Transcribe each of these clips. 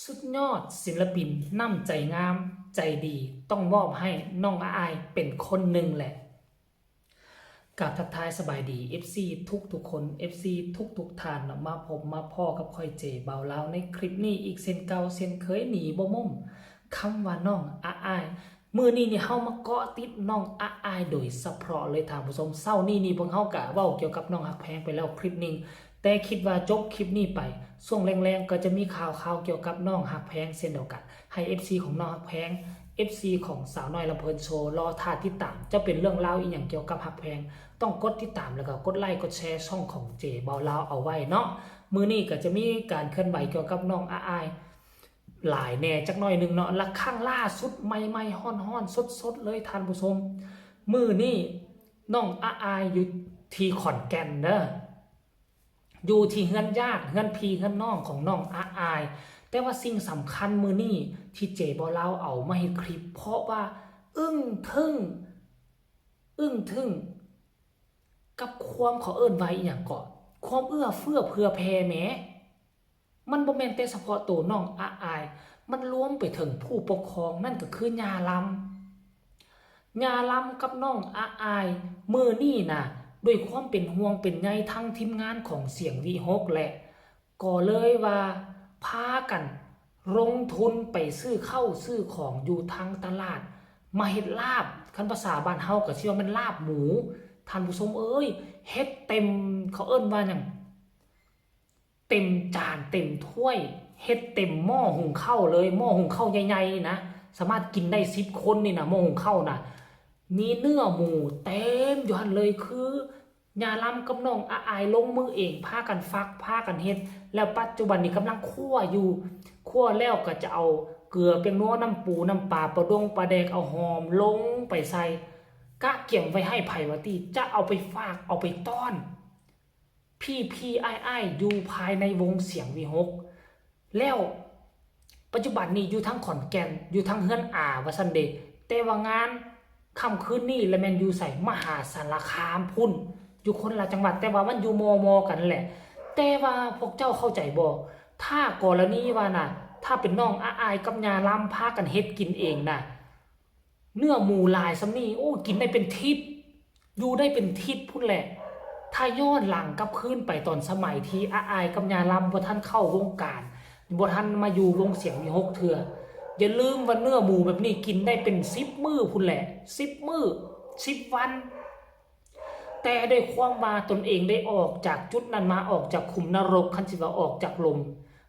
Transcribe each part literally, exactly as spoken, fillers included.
สุดยอดศิลปินน้ำใจงามใจดี ต้องมอบให้น้องอ้ายเป็นคนหนึ่งแหละ กราบทักทายสบายดี เอฟซี ทุกทุกๆคน เอฟซี ทุกทุกๆท่านเนาะ มาพบมาพ้อกับข้อยเจบ่าวลาวในคลิปนี้อีกเช่นเก่าเช่นเคย หนีบ่ม่มคำว่าน้องอ้าย มื้อนี้นี่เฮามาเกาะติดน้องอ้ายโดยเฉพาะเลยท่านผู้ชม เช้านี้นี่พวกเฮากะเว้าเกี่ยวกับน้องฮักแพงไปแล้วคลิปหนึ่ง แต่คิดว่าจบคลิปนี้ไป ช่วงแลงๆก็จะมีข่าวข่าวเกี่ยวกับน้องฮักแพงเช่นเดียวกัน ให้ เอฟซี ของน้องฮักแพง เอฟซี ของสาวน้อยลำเพลินโชว์ รอท่าติดตาม จะเป็นเรื่องราวอีหยังเกี่ยวกับฮักแพง ต้องกดติดตามแล้วก็กดไลค์กดแชร์ช่องของเจบ่าวลาวเอาไว้เนาะ มื้อนี้ก็จะมีการเคลื่อนไหวเกี่ยวกับน้องอ้ายหลายแหน่จักหน่อยหนึ่งเนาะ และครั้งล่าสุดใหม่ๆฮ้อนๆสดๆเลยท่านผู้ชม มื้อนี้น้องอ้ายอยู่ที่ขอนแก่นเด้อ อยู่ที่เฮือนญาติ เฮือนพี่เฮือนน้องของน้องอ้าย แต่ว่าสิ่งสำคัญมื้อนี้ที่เจบ่าวลาวเอามาเฮ็ดคลิป เพราะว่าอึ้งทึ่ง อึ้งทึ่ง กับความเขาเอิ้นว่าอีหยังเกาะ ความเอื้อเฟื้อเผื่อแผ่แหม มันบ่แม่นแต่เฉพาะตัวน้องอ้าย มันรวมไปถึงผู้ปกครอง นั่นก็คือย่าลำ ย่าลำกับน้องอ้าย มื้อนี้นะ ด้วยความเป็นห่วงเป็นใยทั้งทีมงานของเสียงวิหกแหละ ก็เลยว่าพากันลงทุนไปซื้อข้าวซื้อของอยู่ทางตลาด มาเฮ็ดลาบ คันภาษาบ้านเฮาก็สิว่าแม่นลาบหมู ท่านผู้ชมเอ้ย เฮ็ดเต็ม เขาเอิ้นว่าหยัง เต็มจานเต็มถ้วย เฮ็ดเต็มหม้อหุงข้าวเลย หม้อหุงข้าวใหญ่ๆนี่นะ สามารถกินได้สิบคนนี่นะ หม้อหุงข้าวนะ มีเนื้อหมูเต็มอยู่หั่นเลย คือย่าลำกับน้องอ้ายลงมือเอง พากันฝัก พากันเฮ็ด แล้วปัจจุบันนี้กำลังคั่วอยู่ คั่วแล้วก็จะเอาเกลือ แป้งนัว น้ำปู น้ำปลา ปลาดงปลาแดก เอาหอมลงไปใส่ กะเกียมไว้ให้ไผวะติ จะเอาไปฝาก เอาไปต้อน พี่ๆอ้ายๆอยู่ภายในวงเสียงวิหก แล้วปัจจุบันนี้อยู่ทางขอนแก่น อยู่ทางเฮือนอาว่าซั่นเด้ แต่ว่างานค่ำคืนนี้ละแม่นอยู่ไส มหาสารคามพุ้น อยู่คนละจังหวัด แต่ว่ามันอยู่มอมอกันแหละ แต่ว่าพวกเจ้าเข้าใจบ่ ถ้ากรณีว่าน่ะ ถ้าเป็นน้องอ้ายกับย่าลำพากันเฮ็ดกินเองน่ะ เนื้อหมูหลายส่ำนี้ โอ้ กินได้เป็นทิศ อยู่ได้เป็นทิศพุ้นแหละ ถ้าย้อนหลังกลับคืนไปตอนสมัยที่อ้ายกับย่าลำบ่ทันเข้าวงการ บ่ทันมาอยู่วงเสียงวิหกเทื่อ อย่าลืมว่าเนื้อหมูแบบนี้กินได้เป็นสิบมื้อพุ้นแหละ สิบมื้อ สิบวัน แต่ด้วยความว่าตนเองได้ออกจากจุดนั้นมา ออกจากขุมนรก คันสิว่าออกจากหล่ม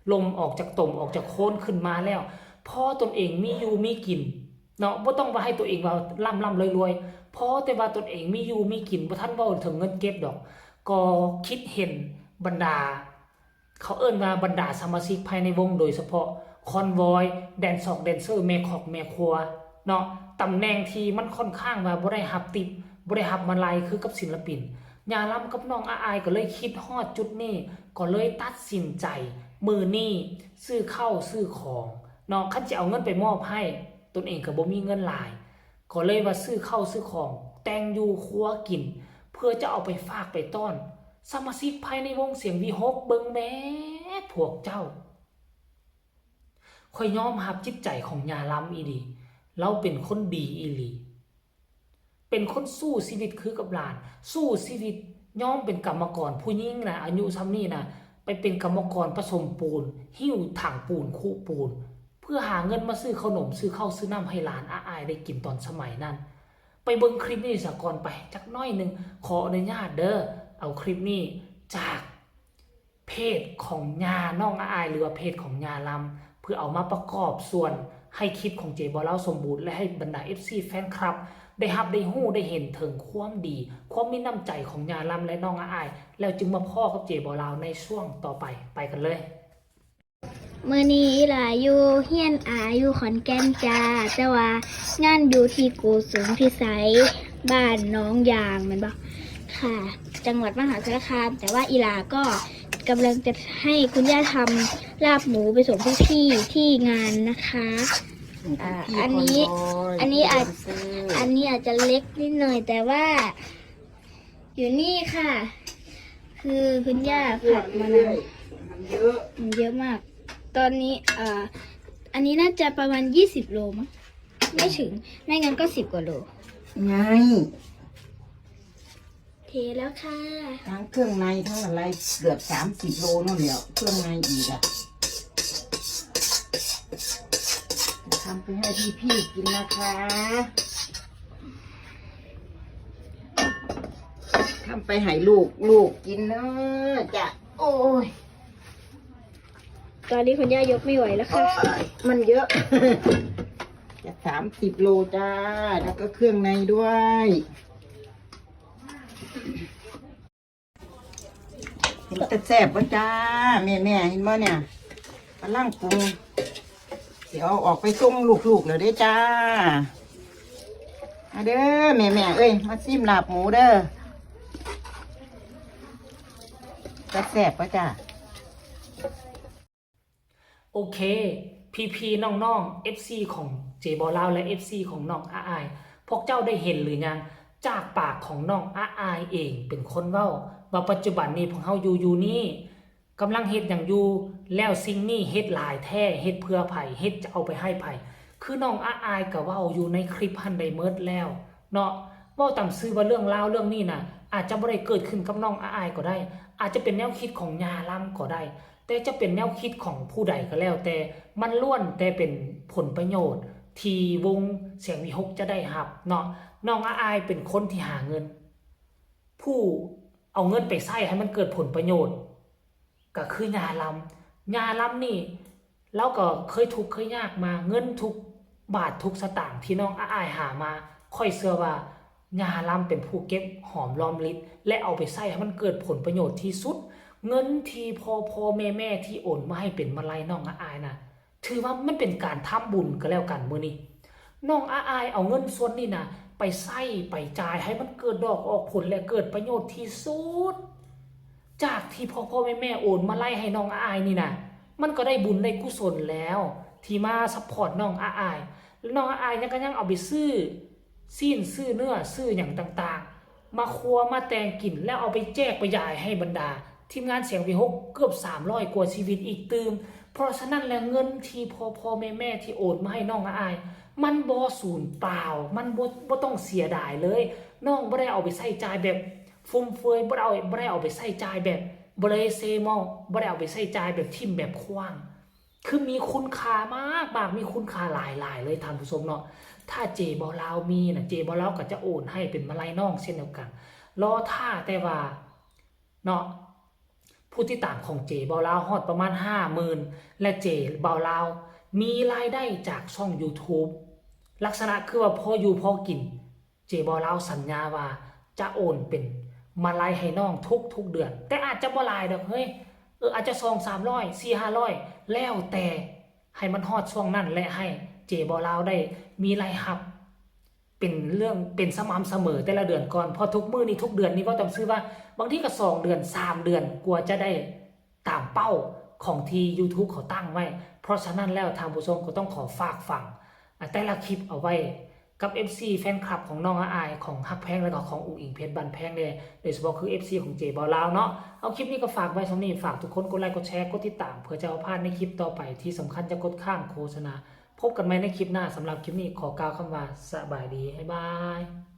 หล่ม ออกจากต่ม ออกจากโคลนขึ้นมาแล้ว พอตนเองมีอยู่มีกินเนาะ บ่ต้องว่าให้ตัวเองว่าร่ำๆรวยๆ พอแต่ว่าตนเองมีอยู่มีกิน บ่ทันเว้าถึงเงินเก็บดอก ก็คิดเห็นบรรดา เขาเอิ้นว่าบรรดาสมาชิกภายในวง โดยเฉพาะคอนวอย แดนซอกแดนเซอร์ แม่คอกแม่ครัวเนาะ ตำแหน่งที่มันค่อนข้างว่าบ่ได้รับทิป บ่ได้รับมาลัยคือกับศิลปิน ย่าลำกับน้องอ้ายก็เลยคิดฮอดจุดนี้ ก็เลยตัดสินใจมื้อนี้ซื้อข้าวซื้อของเนาะ คันสิเอาเงินไปมอบให้ ตนเองก็บ่มีเงินหลาย ก็เลยว่าซื้อข้าวซื้อของ แต่งอยู่ครัวกิน เพื่อจะเอาไปฝากไปต้อน สมาชิกภายในวงเสียงวิหก เบิ่งแหมพวกเจ้า ข้อยยอมรับจิตใจของย่าลำอีหลี ลาวเป็นคนดีอีหลี เป็นคนสู้ชีวิตคือกับหลาน สู้ชีวิต ยอมเป็นกรรมกร ผู้หญิงน่ะ อายุส่ำนี้น่ะ ไปเป็นกรรมกรผสมปูน หิ้วถังปูน คุปูน เพื่อหาเงินมาซื้อขนม ซื้อข้าวซื้อน้ำให้หลานอ้ายได้กินตอนสมัยนั้น ไปเบิ่งคลิปนี้ซะก่อนไป จักหน่อยหนึ่ง ขออนุญาตเด้อ เอาคลิปนี้จากเพจของย่าน้องอ้าย หรือว่าเพจของย่าลำ เพื่อเอามาประกอบส่วนให้คลิปของเจบ่าวลาวสมบูรณ์ และให้บรรดา เอฟซี แฟนคลับ ได้รับได้ฮู้ได้เห็นถึงความดี ความมีน้ำใจของย่าลำและน้องอ้าย แล้วจึงมาพ้อกับเจบ่าวลาวในช่วงต่อไป ไปกันเลย มื้อนี้อีหล่าอยู่เฮียนอาอยู่ขอนแก่นจ้า แต่ว่างานอยู่ที่โกสุมพิสัย บ้านหนองยางแม่นบ่ ค่ะ จังหวัดมหาสารคาม แต่ว่าอีหล่าก็กำลังจะให้คุณย่าทำลาบหมูไปส่งพี่ๆที่งานนะคะ อ่า อันนี้ อันนี้อาจ อันนี้อาจจะเล็กนิดหน่อย แต่ว่า อยู่นี่ค่ะ คือคุณย่าผัดมะนาว มันเยอะ มันเยอะมาก ตอนนี้อ่าอันนี้น่าจะประมาณยี่สิบโลมั้ง ไม่ถึง ไม่งั้นก็สิบกว่าโล ไง เทแล้วค่ะ ทั้งเครื่องในทั้งอะไรเกือบสามสิบโลนั่นแหละเครื่องในอีกอะทำไปให้พี่ๆกินนะคะทำไปให้ลูกลูกกินเนอะจ้ะโอ้ย ตอนนี้คุณย่ายกไม่ไหวแล้วค่ะ มันเยอะ จะสามสิบโลจ้า แล้วก็เครื่องในด้วย เห็นแต่แซ่บปะจ้า แม่แม่ๆเห็นบ่เนี่ยกำลังปรุงเดี๋ยวเอาออกไปส่งลูกๆแล้วเด้อจ้ามาเด้อแม่แม่ๆเอ้ย มาซิมลาบหมูเด้อจะแซ่บปะจ้า โอเค พี่ๆน้องๆ เอฟซี ของเจบอลาวและ เอฟซี ของน้องอาอาย พวกเจ้าได้เห็นหรือยัง จากปากของน้องอาอายเองเป็นคนเว้า ว่าปัจจุบันนี้พวกเฮาอยู่อยู่นี่กำลังเฮ็ดหยังอยู่ แล้วสิ่งนี้เฮ็ดหลายแท้ เฮ็ดเพื่อไผ เฮ็ดจะเอาไปให้ไผ คือน้องอาอายก็เว้าอยู่ในคลิปหั้นได้เมิดแล้วเนาะ เว้าตามซื่อว่าเรื่องราวเรื่องนี้น่ะ อาจจะบ่ได้เกิดขึ้นกับน้องอาอายก็ได้ อาจจะเป็นแนวคิดของย่าลำก็ได้ แต่จะเป็นแนวคิดของผู้ใดก็แล้วแต่ มันล้วนแต่เป็นผลประโยชน์ที่วงเสียงวิหกจะได้รับเนาะ น้องอาอายเป็นคนที่หาเงิน ผู้เอาเงินไปใช้ให้มันเกิดผลประโยชน์ ก็คือย่าลำ ย่าลำนี่ ลาวก็เคยทุกข์เคยยากมา เงินทุกบาททุกสตางค์ที่น้องอาอายหามา ข้อยเชื่อว่าย่าลำเป็นผู้เก็บหอมรอมริบ และเอาไปใช้ให้มันเกิดผลประโยชน์ที่สุด เงินที่พ่อพ่อแม่แม่ที่โอนมาให้เป็นมาลัยน้องอาอายน่ะ ถือว่ามันเป็นการทำบุญก็แล้วกันมื้อนี้ น้องอาอายเอาเงินส่วนนี้น่ะ ไปใช้ไปจ่ายให้มันเกิดดอกออกผลและเกิดประโยชน์ที่สุด จากที่พ่อพ่อแม่แม่โอนมาลัยให้น้องอาอายนี่น่ะ มันก็ได้บุญได้กุศลแล้ว ที่มาซัพพอร์ตน้องอาอาย แล้วน้องอาอายเนี่ยก็ยังเอาไปซื้อ ซี้นซื้อเนื้อซื้อหยังต่างๆ มาครัวมาแต่งกินแล้วเอาไปแจกไปยายให้บรรดา ทีมงานเสียงวิหกเกือบสามร้อยกว่าชีวิตอีกตื่ม เพราะฉะนั้นแล้วเงินที่พ่อพ่อแม่แม่ที่โอนมาให้น้องอาอาย มันบ่สูญเปล่า มันบ่บ่ต้องเสียดายเลย น้องบ่ได้เอาไปใช้จ่ายแบบฟุ่มเฟือย บ่ได้เอาบ่ได้เอาไปใช้จ่ายแบบเบลเซมอล บ่ได้เอาไปใช้จ่ายแบบถิ่มแบบขว้าง คือมีคุณค่ามากมากมีคุณค่าหลายหลายเลยท่านผู้ชมเนาะ ถ้าเจบอลาวมีนะ เจบอลาวก็จะโอนให้เป็นมาลัยน้องเช่นเดียวกัน รอท่าแต่ว่าเนาะ ผู้ติดตามของเจบอลาวฮอดประมาณห้าหมื่น และเจบอลาวมีรายได้จากช่อง YouTube ลักษณะคือว่าพออยู่พอกิน เจบอลาวสัญญาว่าจะโอนเป็นมาลัยให้น้องทุกทุกๆเดือน แต่อาจจะบ่หลายดอกเฮ้ย เอออาจจะสองสามร้อยสี่ห้าร้อยแล้วแต่ให้มันฮอดช่วงนั้นและให้เจบอลาวได้มีรายรับ เป็นเรื่องเป็นสม่ำเสมอแต่ละเดือนก่อน เพราะทุกมื้อนี้ทุกเดือนนี้เว้าตามซื่อว่าบางทีก็สองเดือนสามเดือนกว่าจะได้ตามเป้าของที่ YouTube เขาตั้งไว้ เพราะฉะนั้นแล้วท่านผู้ชมก็ต้องขอฝากฝังอ่ะแต่ละคลิปเอาไว้กับ เอฟซี แฟนคลับของน้องอาอายของฮักแพงและก็ของอุ๋งอิ๋งเพชรบ้านแพงเด้ โดยเฉพาะคือ เอฟซี ของเจบอลาวเนาะ เอาคลิปนี้ก็ฝากไว้ส่ำนี้ ฝากทุกคนกดไลค์กดแชร์กดติดตาม เพื่อจะบ่พลาดในคลิปต่อไป ที่สำคัญจะกดข้ามโฆษณา พบกันใหม่ในคลิปหน้า สำหรับคลิปนี้ขอกล่าวคำว่าสบายดี บ๊ายบาย